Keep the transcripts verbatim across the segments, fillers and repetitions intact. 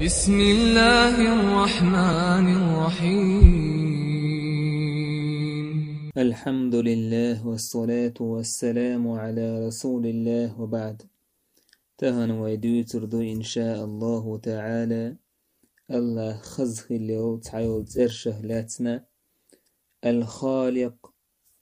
بسم الله الرحمن الرحيم. الحمد لله والصلاة والسلام على رسول الله وبعد. Тахана вай дуьйцур ду, иншааллаху таала, Аллах хаза хилла йолу цхьа йолу цӀершах лаьцна, Ал-Халикъ,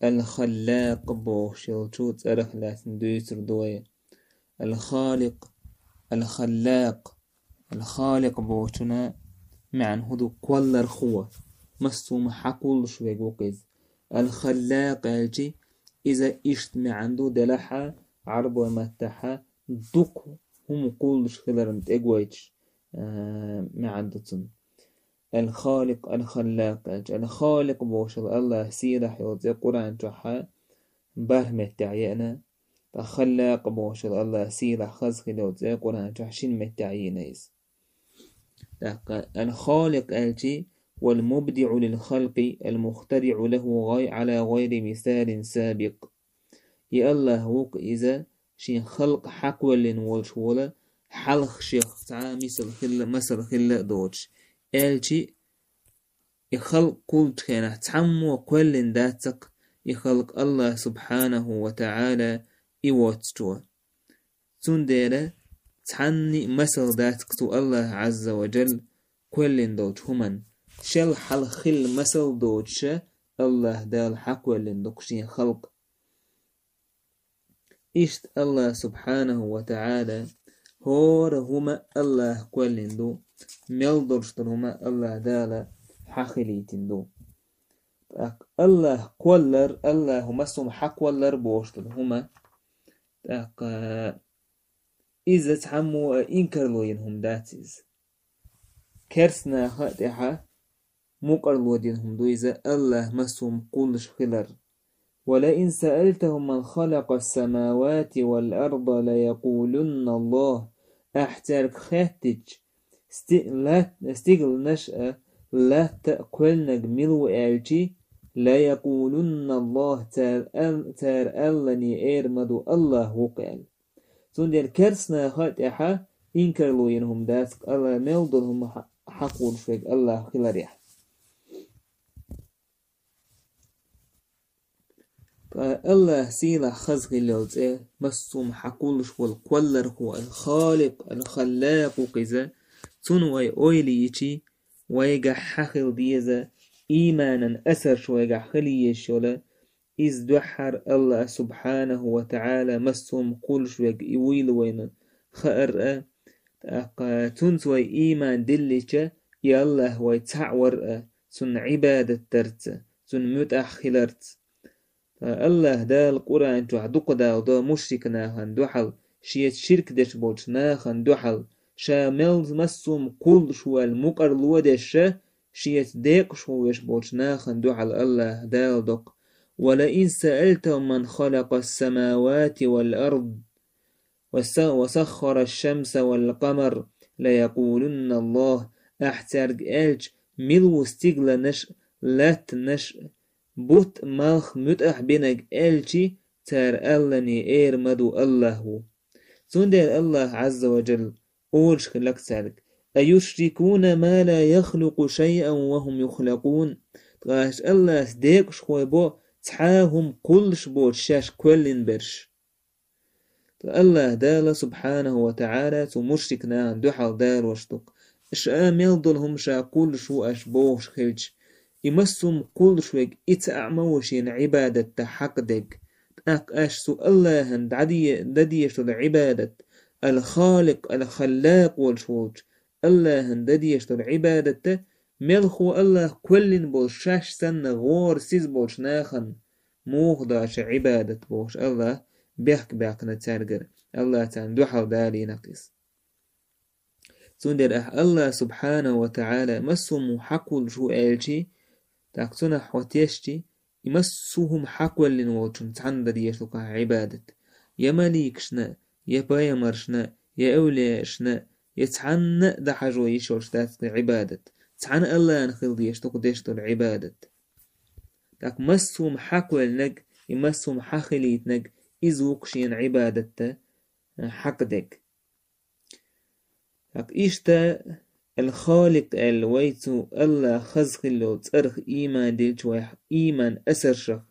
Ал-Халлакъ бохуш йолчу цӀарах лаьцна дуьйцур ду вай. Ал-Халикъ, Ал-Халлакъ. Ал-Халикъ бохучунна маьӀна хӀун ду? Кхоллархо. Массо а хӀума хьакхоллуш верг ву-кх иза. Ал-Халлакъ аьлчи, иза иштта маьӀна ду делахь а, Ӏарбойн маттахь а дукха хӀума кхоллуш хиларна тӀегойтуш, а, маьӀна ду цунна. Ал-Халикъ, Ал-Халлакъ аьлча, Ал-Халикъ бохуш йолу Аллах сийлахь йолу цӀе Къуръан чохь а бархӀ меттехь еана, ткъа Халлакъ бохуш йолу Аллах сийлахь хаза хилла йолу цӀе Къуръан чохь шина меттехь йиъна иза. ТӀаккха Ал-Халикъ аьлчи, вал мубдиъу лил халкъи, ал мухтариъу лаху гъай-, ала гъайри мисалин сабикъ. И Аллах ву-кх иза, шен халкъ хьакхоьллина волуш волу, хьалха шех цхьа а мисал хилла, масал хилла а доцуш. Аьлчи, и халкъ кхуллучу хенахь цхьаммо кхоьллина дац-кх и халкъ Аллах субхьанаху ва таала и воцучо. Цундела цхьанна а масал дац-кх цу Аллах Ӏазза ва Джалла кхоьллина долчу хӀуманна. Шел хьалха хилла масал доцуша Аллах Дала хьакхоьллина ду-кх шен халкъ. Иштта Аллах субхьанаху ва таала хӀора хӀума Аллах кхоьллина ду, мел долуш долу хӀума Аллах Дала хьахилийтина ду. ТӀаккха Аллах кхоллар, Аллаху массо а хӀума хьакхоллар бохуш долу хӀума, тӀаккха иза цхьаммо а инкарло йина хӀума дац иза. Керстанаха а тӀехь мукъарло дина хӀума ду иза, Аллах массо а хӀума кхуллуш хилар. Ва лаин саалтахум ман халакъас самавати вал арда лаякъулунна Аллах. Ахь цаьрга хаьттича, сти-, лат-, стигланаш а, латта а кхоьллинарг мила ву аьлчи, лаякъулунна Аллах, цара ал-, цара аллане эр ма ду, Аллах ву-кх аьлла. Цундела керстанаха а тӀехь инкарло йина хӀума дац-кх, Аллах мел долу хӀума хьа-, хьакхуллуш верг Аллах хиларехь. Ткъа Аллах сийлахь хаза хилла йолу цӀе, массо а хӀума хьакхуллуш волу кхоллархо, Ал-Халикъ, Ал-Халлакъ ву-кх иза, цунна вай ойла йичи, вайгахь хьан хила деза, ийманан асарш вайгахь хила езаш йолу, иза дуьххьара Аллах субхьанаху ва таала массо а хӀума кхуллуш верг и вуйла вайна хаар а, тӀаккха цуьнца вай ийман диллича, и Аллах вай цхьаъ вар а, цунна Ӏибадат дарца, цунна муьтӀахь хиларца. Ткъа Аллах Дала Къуръан чохь дукха далдо мушрик нахана дуьхьал, шеца ширк деш болчу нахана дуьхьал, ша мел массо а хӀума кхуллуш ву аьлла мукъарло деш, шеца декъашхо веш болчу нахана дуьхьал Аллах Дала доккху: «Ва лаин саалтахум ман халакъас самавати вал ард, ва са-, ва саххараш шамса вал къамар, лаякъулунна Аллах». Ахь цаьрга аьлча, мила ву стигланаш а, латтанаш а, бутт а, малх а муьтӀахь бинарг аьлчи, цара аллане эр ма ду, Аллах ву. Цундела Аллах Ӏазза ва Джалла олуш хилла-кх цаьрга: «Аюшрикуна ма ла яхлукъу шайъан ва хум юхлакъун». Ткъа аша Аллаца декъашхой бо, цхьа а хӀума кхуллуш боцуш шаьш кхоьллина берш. Ткъа Аллах Дала субхьанаху ва таала цу мушрик нахана дуьхьал далош ду-кх: «Ша мел долу хӀума ша кхуллуш ву аша бохуш хилча, и массо а хӀума кхуллуш верг и цхьаъ ма ву шена Ӏибадат дан хьакъ дерг. ТӀаккха аша цу Аллахана дӀаде-, дан дезаш долу Ӏибадат, Ал-Халикъ, Ал-Халлакъ волуш волчу Аллахана дан дезаш долу Ӏибадат дан, мелхо Аллах кхоьллина болу шаьш санна гӀора сиз болчу нахана муха до аша Ӏибадат?» бохуш Аллах бехк баьккхина цаьргара. Аллах царна дуьхьал далийна-кх иза. Цундела ахь Аллах субхьанаху ва таала массо а хӀума хьакхуллуш ву аьлчи, тӀаккха цунах хьо тешчи, и массо а хӀума хьакхоьллина волчунна цхьанна дан дезаш ду-кх ахь Ӏибадат. Я маликашна, я пайхамаршна, я эвлияашна, я цхьанна а дан хьажо йиш йолуш дац-кх Ӏибадат. Цхьана Аллахана хила дезаш ду-кх деш долу Ӏибадат. ТӀаккха массо а хӀума хьакхоьллинарг, и массо а хӀума хьахилийтинарг, иза ву-кх шена Ӏибадат дан хьакъ дерг. ТӀаккха иштта Ал-Халикъ аьлла вай цу АллахӀ хаза хилла йолу цӀарах ийман дилча вай ийман асаршах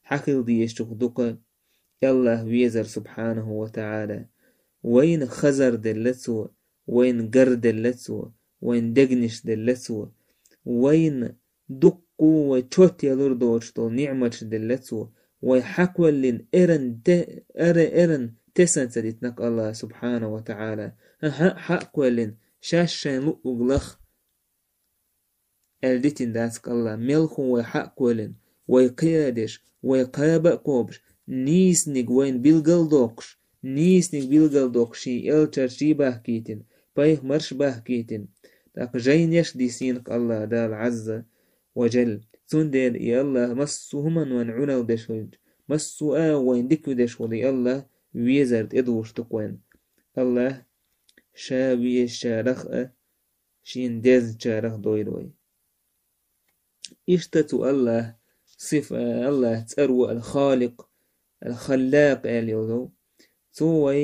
хьахила дезачух дукха АллахӀ везар субхьанаху ва таӀала. Вайна хазар делла Цо, вайна гар делла Цо, вайна дегнаш делла Цо, вайна дуккха вай чот ялур доцуш долу ниӀматаш делла Цо, вай хьакхоьллина эран де-, эра-, эран тесна ца дитинарг АллахӀ субхьанаху ва таӀала. ХӀаъ, хьакхоьллина, шаьш шайн луъуг лаха аьлла дитина дац-кх АллахӀ. Мелхо вай хьакхоьллина, вай кхиадеш, вай кхаба а кхобуш, нийсаниг вайна билгал а доккхуш, нийсаниг билгал а доккхуш, шен элчанаш бахкийтина, пайхамарш бахкийтина, тӀаккха жайнеш а дисийна-кх АллахӀ Дала Ӏазза ва жалла. Цундела и АллахӀ массо а хӀуманна вайна Ӏуналла деш хилча, массо а агӀо вайна дика деш волу и АллахӀ везар тӀедугӀуш ду-кх вайна. АллахӀ Ша везачарах а, Шена дезначарах дойла вай. Иштта цу АллахӀ сиф-, АллахӀ цӀаро ал-Халикъ, ал-Халлакъ аьлла йолу. Цо вай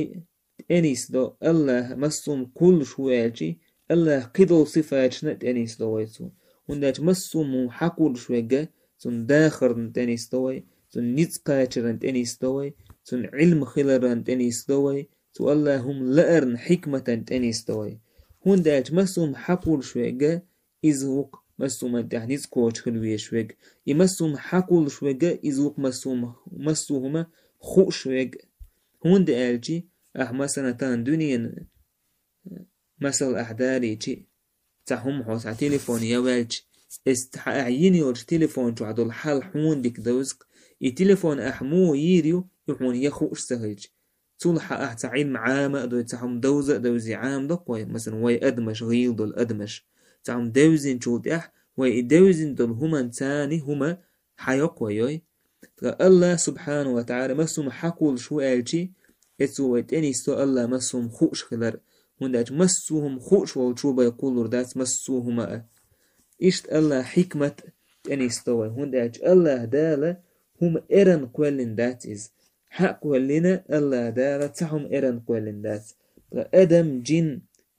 тӀенисдо, АллахӀ массо а хӀума кхуллуш ву аьлчи, АллахӀ кхидолу сифаташна а тӀенисдо вай цо. ХӀунда аьлча массо а хӀума хьакхуллуш верг а, цунна дахарна тӀенисдо вай, цунна ницкъ кхачарна тӀенисдо вай, цунна Ӏилма хиларна тӀенисдо вай, цу АллахӀа хӀума лаарна хьикматана тӀенисдо вай. ХӀунда аьлча массо а хӀума хьакхуллуш верг а, иза ву-кх массо а хӀуманна тӀехь ницкъ кхочуш хила везаш верг. И массо а хӀума хьакхуллуш верг а, иза ву-кх массо а хӀума, массо а хӀума хууш верг. ХӀунда аьлча, ахь, масала, тахана дуьненан масал ахь далийчи, цхьа хӀума хьо цхьа телефон ян ваьлча, иза хьан ахь йина йолчу телефон чохь долу хьал хьуна дика довза-кх. И телефон ахь муха йийр ю, и хьуна ян хууш ца хилча. Цул хьан ахь цхьа Ӏилма Ӏама а дой, цхьа хӀума довза а довзий Ӏамадо-кх вай, масала, вай адамаш, гӀийла долу адамаш. Цхьа хӀума девзинчул тӀаьхьа вай и девзина долу хӀуманца царна хӀума хьайо-кх вай, йой. Ткъа АллахӀ субхьанаху ва таӀала массо а хӀума хьакхуллуш ву аьлчи, эцо вай тӀенисдо АллахӀ массо а хӀума хууш хилар, хӀунда аьлча массо а хӀума хууш волчо бен кхуллур дац массо а хӀума а. Иштта АллахӀа хьикмат тӀенисдо вай, хӀунда аьлча АллахӀ Дала хӀума эрна кхоьллина дац иза. Хьакхоьллина АллахӀ Дала цхьа хӀума эрна кхоьллина дац. Ткъа адам, жин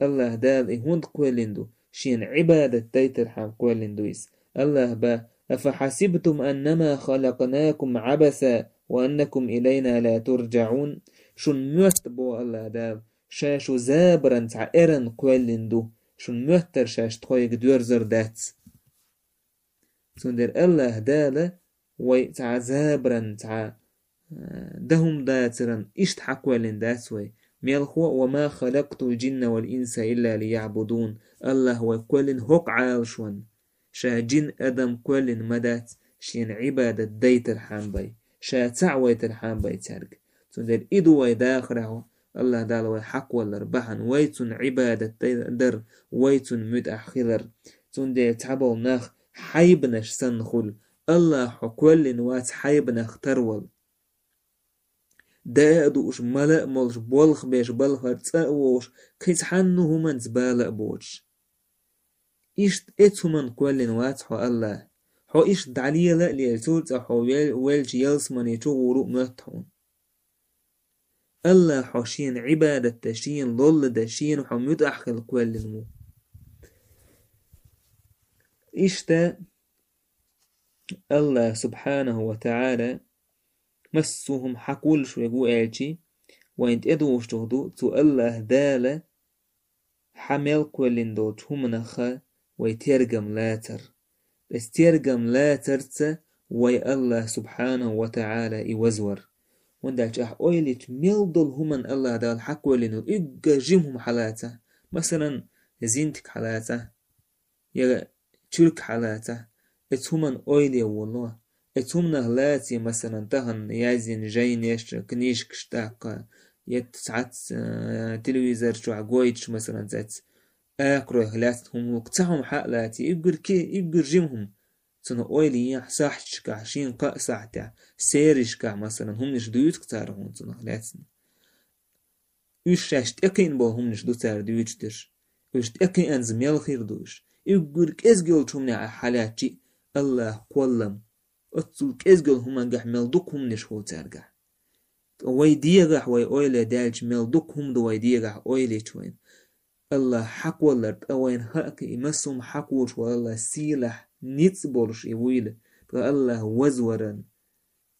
АллахӀ Дала и хӀунда кхоьллина ду? Шена Ӏибадат дайтархьама кхоьллина ду иза. АллахӀа боху: «أفحسبتم أنما خلقناكم عبثا وأنكم إلينا لا ترجعون». Шуна моьтту, боху АллахӀ Дала, ша шу забаран цхьа эрна кхоьллина ду, шуна моьттура шаьш тхоьга доьрзур дац. Цундела АллахӀ Дала вай цхьа забаран, цхьа, э, дан хӀума дацаран иштта хьакхоьллина дац вай. Мелхо: «وما خلقت الجن والإنس إلا ليعبدون». АллахӀа вай кхоьллина хӀокху Ӏалашонна. Ша жин, адам кхоьллина ма дац, шена Ӏибадат дайтархьама бен, ша цхьаъ вайтархьама бен цаьрга. Цундела и ду вай дахарехь АллахӀ Дала вай хьакхоллар бахьана, вай Цунна Ӏибадат дай-, дар, вай Цунна муьтӀахь хилар. Цундела цхьаболу нах хьайбанаш санна хуьлу, АллахӀа хьо кхоьллина вац хьайбанах тарвала. Даа а дууш, мала а молуш, болх беш, балхара цӀа а вогӀуш, кхин цхьанна хӀуманца бала а боцуш. Иштта эцу хӀуманна кхоьллина вац хьо АллахӀа. Хьо иштта дӀалела а лела, цул цӀа хьо вел-, велча ялсамани чу гӀур ву моьтту хьуна. АллахӀа хьо шена Ӏибадат дан, шена лолла дан, шена хьо муьтӀахь хила кхоьллина ву. Иштта АллахӀ субхьанаху ва таӀала массо а хӀума хьакхуллуш верг ву аьлчи, вайна тӀедугӀуш чух ду, цу АллахӀ Дала хьан мел кхоьллина долчу хӀуманах вай тергам лацар. Эс тергам лацарца вай АллахӀ субхьанаху ва таӀала и вазвар. ХӀунда аьлча ахь ойла йича, мел долу хӀуманна АллахӀ Дала хьакхоьллина уггар жима хӀума хьалацахь, масалан, зинтик хьалацахь, я чуьрк хьалацахь, эцу хӀуманна ойла е воло. Эцу хӀуманах лаций, масалан, тахана язйина жайнеш, книжкаш тӀаккха, я цхьацца, э, телевизор чохь гойтуш, масалан, цаьц акхаройх лаьцна хӀума ву-кх, цхьа хӀума хьа а лаций, уггар ки-, уггар жима хӀума. Цунах ойла е ахь сахьташкахь, шина кхаа сахьтехь, серашкахь, масалан, хӀуманаш дуьйцу-кх цара хьуна цунах лаьцна. Уьш шаьш тӀекхиъна болу хӀуманаш ду цара дуьйцуш дерш. Уьш тӀекхиънза мел хир ду уьш. Уггар кӀезиг йолчу хӀуманехь ахь хьалаьцчи а, АллахӀа кхоллам. Оццул кӀезиг йолу хӀумангахь мел дукха хӀуманаш хуьлу цаьргахь. Ткъа вай дегахь вай ойла е даьлча, мел дукха хӀума ду вай дегахь ойла йича вайна. АллахӀ хьакхоллар, ткъа вайна хаьа-кх и массо а хӀума хьакхоллаш волу АллахӀ сийлахь ницкъ болуш и вуйла, ткъа АллахӀ вазваран,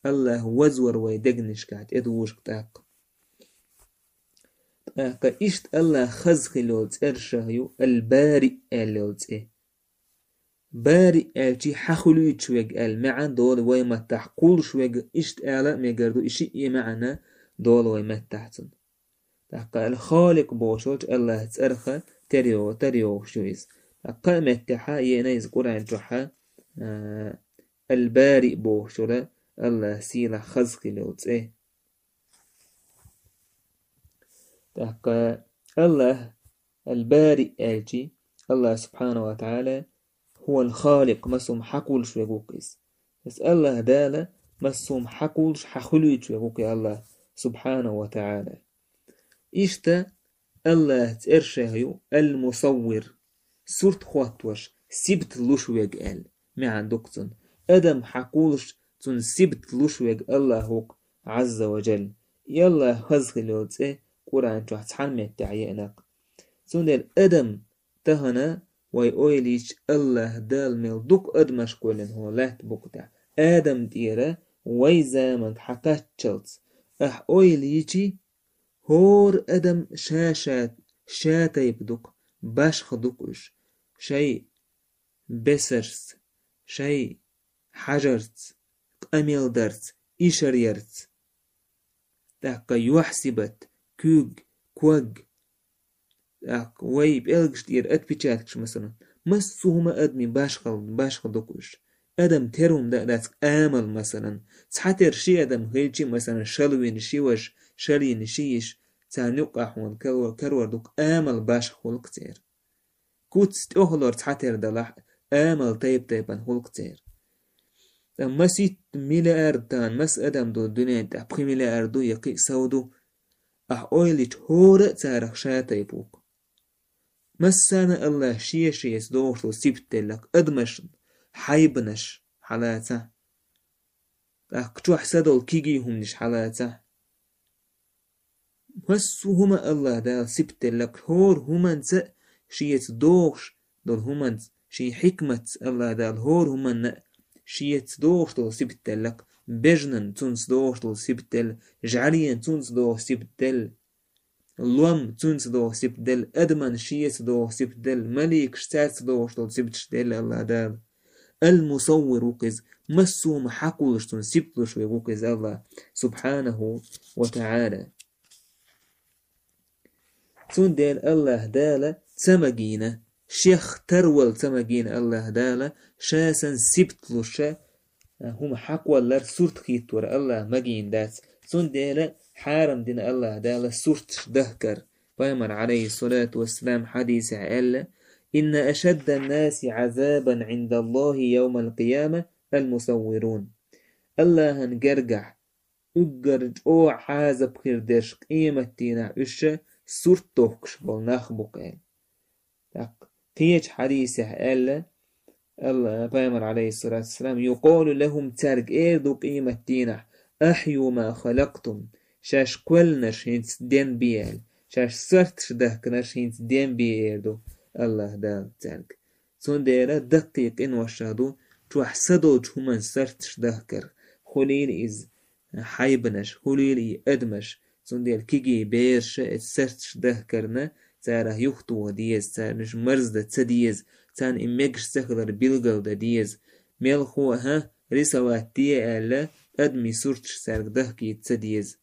АллахӀ вазвар вай дегнашкахь тӀедужу-кх тӀаккха. ТӀаккха иштта АллахӀ хаза хилла йолу цӀерашах ю Аль-Бариъ аьлла йолу цӀе. Бариъ аьлча хьан хуьлуьйтуш верг аьлла маьӀна долу вай маттахь, кхуллуш верг, иштта ала а мегар ду, и шиъ а маьӀна долу вай маттахь цунна. ТӀаккха Аль-Халикъ бохуш йолчу АллахӀ цӀарах тера йо-, тера йогӀуш ю иза. ТӀаккха кхаа меттехь а еана иза Къуръан чохь а, а, Аль-Бариъ бохуш йолу АллахӀ сийлахь хаза хилла йолу цӀе. ТӀаккха АллахӀ Аль-Бариъ аьлча, АллахӀ субхьанаху ва таӀала, хӀувал-Халикъ, массо а хӀума хьакхуллуш верг ву-кх иза. Иза АллахӀ Дала массо а хӀума хьакхуллуш, хьан хуьлуьйтуш верг ву-кх и АллахӀ субхьанаху ва таӀала. Иштта АллахӀ цӀерашах ю Аль-Мусаввир, сурт хӀоттош, сибат луш верг аьлла маьӀна ду-кх цунна. Адам хьакхуллуш, цунна сибат луш верг АллахӀ ву-кх, Ӏазза ва Жалла. И АллахӀ хаза хилла йолу цӀе Къуръан чохь цхьана меттехь еана-кх. Цундела адам тахана вай ойла йича, АллахӀ Дала мел дукха адамаш кхоьллина хӀокху лаьттан букъа тӀехь. Адам тӀера вай заманга хьан кхаччалц ахь ойла йичи, хӀора адам ша-ша, ша тайпа ду-кх, башха ду-кх уьш, шайн бесарца, шайн хьажарца, къамел дарца, ишар ярца. ТӀаккха юьхь-сибат, куьг, ког. ТӀаккха вай пӀелгаш тӀера отпечаткаш, масалан. Массо а хӀума адамийн башхал-, башха ду-кх уьш. Адам тера хӀума дан а дац-кх, амал, масалан. Цхьатера ши адам хилчи, масалан, шала вина ши важа, шала йина ши йиша, царна юккъахь хьуна карор, карор ду-кх, амал башха хуьлу-кх церан. Куц тӀехула цхьатера далахь а, амал тайп-тайпана хуьлу-кх церан. Ткъа масийтта миллиард тахана, маса адам ду дуьнен тӀехь, пхи миллиард ду я кхин а сов ду. Ахь ойла йича, хӀора а царах ша тайпа ву-кх. Массарна а АллахӀа шен-шеца догӀуш долу сибат делла-кх: адамашна, хьайбанаш хьалацахь, тӀаккха чохь са долу кегий хӀуманаш хьалацахь. Массо а хӀума АллахӀа Дала сибат делла-кх, хӀора хӀуманца а, шеца догӀуш долу хӀуманца, шен хьикматца АллахӀа Дала хӀора хӀуманна а шеца догӀуш долу сибат делла-кх, бежанан цуьнца догӀуш долу сибат делла, жӀаренан цуьнца догӀуш сибат делла, лом цуьнца догӀу сибат делла, адаман шеца догӀу сибат делла, маликаш цаьрца догӀуш долу сибаташ делла АллахӀа Дала. Аль-Мусаввир ву-кх иза, массо а хӀума хьакхуллуш, цунна сибат луш верг ву-кх иза АллахӀ, субхьанаху ва таӀала. Цундела АллахӀа Дала ца магийна, шех тарвала ца магийна АллахӀа Дала, ша санна сибат луш, ша хӀума хьакхоллар, сурт хийттор АллахӀа магийна дац. Цундела хьарам дина АллахӀа Дала сурташ дахкар. Пайхамара, Ӏалайхиссалату вассалам, хьадисехь аьлла: «Инна ашаддан-наси Ӏазабан Ӏиндаллахи йовмал-къияма аль-мусаввирун». АллахӀан гергахь уггар чӀогӀа Ӏазап хир дерш къематдийнахь уьш ша сурт дохкуш болу нах бу-кх аьлла. ТӀаккха кхечу хьадисехь аьлла, Алла-, Пайхамара, Ӏалайхиссалату вассалам: «Юкъолу лахӀум», цаьрга эр ду къематдийнахь: «АхьйуӀ ма халакътум», шаьш кхоьллинарш хӀинца денбе аьлла, шаьш сурташ дахкинарш хӀинца денбе эр ду АллахӀа Дала цаьрга. Цундела даккхий къиношах ду чохь са долчу хӀуман сурташ дахкар, хуьлийла иза хьайбанаш, хуьлийла и адамаш, цундела кегий бераш а эцу сурташ дахкарна, царах юхатоха деза, царна уьш марздан ца деза, царна и мегаш ца хилар билгалдан деза. Мелхо а, хӀа, рисовать де аьлла, адамийн сурташ цаьрга дахкийта ца деза.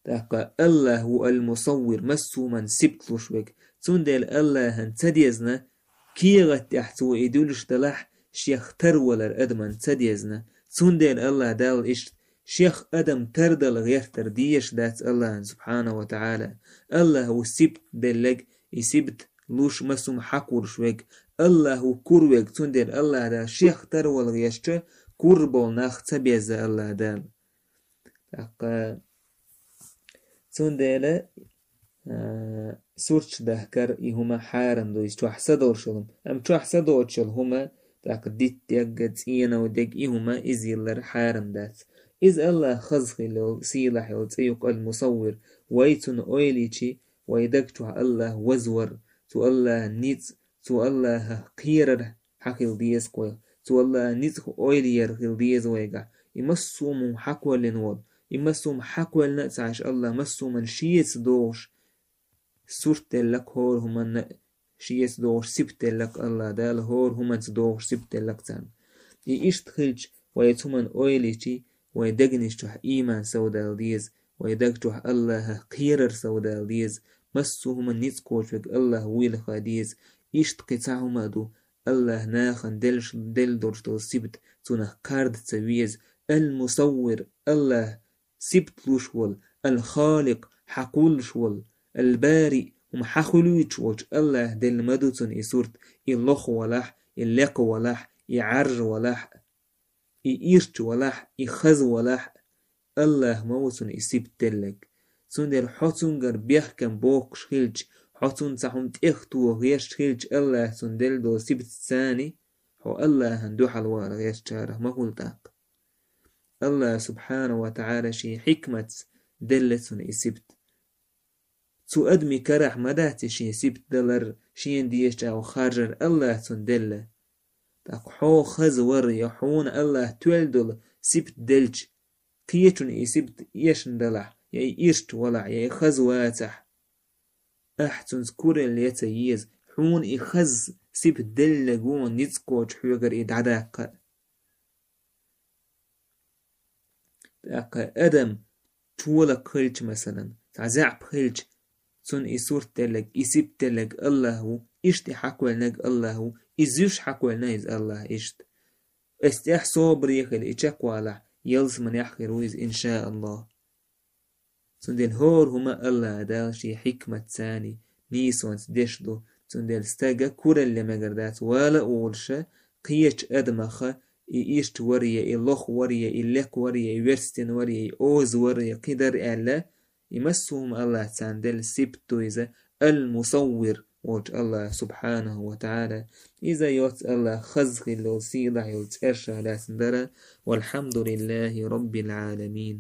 ТӀаккха АллахӀ ву аль-Мусаввир, массо а хӀуман сибат луш верг. Цундела АллахӀан ца дезна, кехат тӀехь цо и дуьллуш далахь, шех тарвалар адаман ца дезна. Цундела АллахӀа Дала иштта шех адам тардала гӀертар дезаш дац АллахӀан, субхьанаху ва таӀала. АллахӀ ву сибат делларг, и сибат луш, массо а хӀума хьакхуллуш верг. АллахӀ ву кур верг, цундела АллахӀа Дала шех тарвала гӀертача, кур болу нах ца безза АллахӀа Дала. ТӀаккха цундела, а, сурташ дахкар и хӀума хьарам ду, иза чохь са долуш йолу хӀума. Амма чохь са доцуш йолу хӀума, тӀаккха дитт дегга, цӀенов дегга и хӀума, иза йиллар хьарам дац. Иза АллахӀ хаза хилла йолу, сийлахь йолу цӀе ю-кх аль-Мусаввир. Вай цунна ойла йичи, вай даг чохь АллахӀ вазвар, цу АллахӀан ницкъ, цу АллахӀах кхерар хьан хила деза кхой, цу АллахӀан ницкъах ойла яр хила деза вайгахь. И массо а хӀума хьакхоьллина волу, и массо а хӀума хьакхоьллина а ца Ӏаш АллахӀ, массо а хӀуманна шеца догӀуш сурт делларг хӀора хӀуманна а, шеца догӀуш сибат делларг АллахӀ Дала, хӀора хӀуманца догӀуш сибат делларг царна. И иштта хилча, вай цу хӀуманна ойла йичи, вай дегнаш чохь ийман совдала деза, вай даг чохь АллахӀах кхерар совдала деза, массо а хӀуманна ницкъ кхочуш верг АллахӀ вуйла хан деза. Иштта кхин цхьа хӀума а ду, АллахӀа нахана деллаш, делла долуш долу сибат цунах кхарда ца веза. Ал-Мусаввир, АллахӀ сибат луш волу, Ал-Халикъ, хьакхуллуш волу, Ал-Бари, хӀума хьан хуьлуьйтуш волчу АллахӀа делла ма ду цунна и сурт, и лоха валахь, и лекха валахь, и Ӏаьржа валахь, и ирча валахь, и хаза валахь, АллахӀа ма ву цунна и сибат делларг. Цундела хьо цуьнгара бехкам бохкуш хилча, хьо цунна цхьа хӀума тӀехтоха гӀерташ хилча, АллахӀа цунна делла долу сибат царний, хьо АллахӀана дуьхьал вала гӀертачарах ма хуьлу тӀаккха. АллахӀа субхьанаху ва таӀала шен хьикматца делла цунна и сибат. Цу адамийн карахь ма дац и шен сибат далар, шена дезачу агӀор харжар, АллахӀа цунна делла. ТӀаккха хьо хаза вар я хьуна АллахӀа тоьлла долу сибат делча, кхечунна и сибат эшна далахь, я и ирча валахь, я и хаза вацахь, ахь цуьнца куралла ян ца еза, хьуна и хаза сибат делларг ву хьуна ницкъ кхочу хьоьгара и дӀадаккха а. ТӀаккха адам чолакх хилча, масалан, цхьа заьӀап хилча, цунна и сурт делларг, и сибат делларг АллахӀ ву, иштта и хьакхоьллинарг АллахӀ ву, и зуьйш хьакхоьллина иза АллахӀа иштта. Ас тӀехь собаре хила и чекхвалахь, ялсаманехь хир ву иза, иншааллахӀ. Цундела хӀора хӀума АллахӀа Дала шен хьикматца, нийсонца деш ду, цундела стага куралла ян мегар дац, вала а волуша, кхечу адамаха и ирча вар я, и лоха вар я, и лекха вар я, и верстина вар я, и оза вар я, кхидӀа аьлла, и массо а хӀума АллахӀа царна делла сибат ду иза, Ал-Мусаввир волчу АллахӀа субхьанаху ва таӀала. Иза йоцу АллахӀ хаза хилла йолу, сийлахь йолу цӀерашах лаьцна дара. Валхьамдулиллахи Роббил Ӏаламин.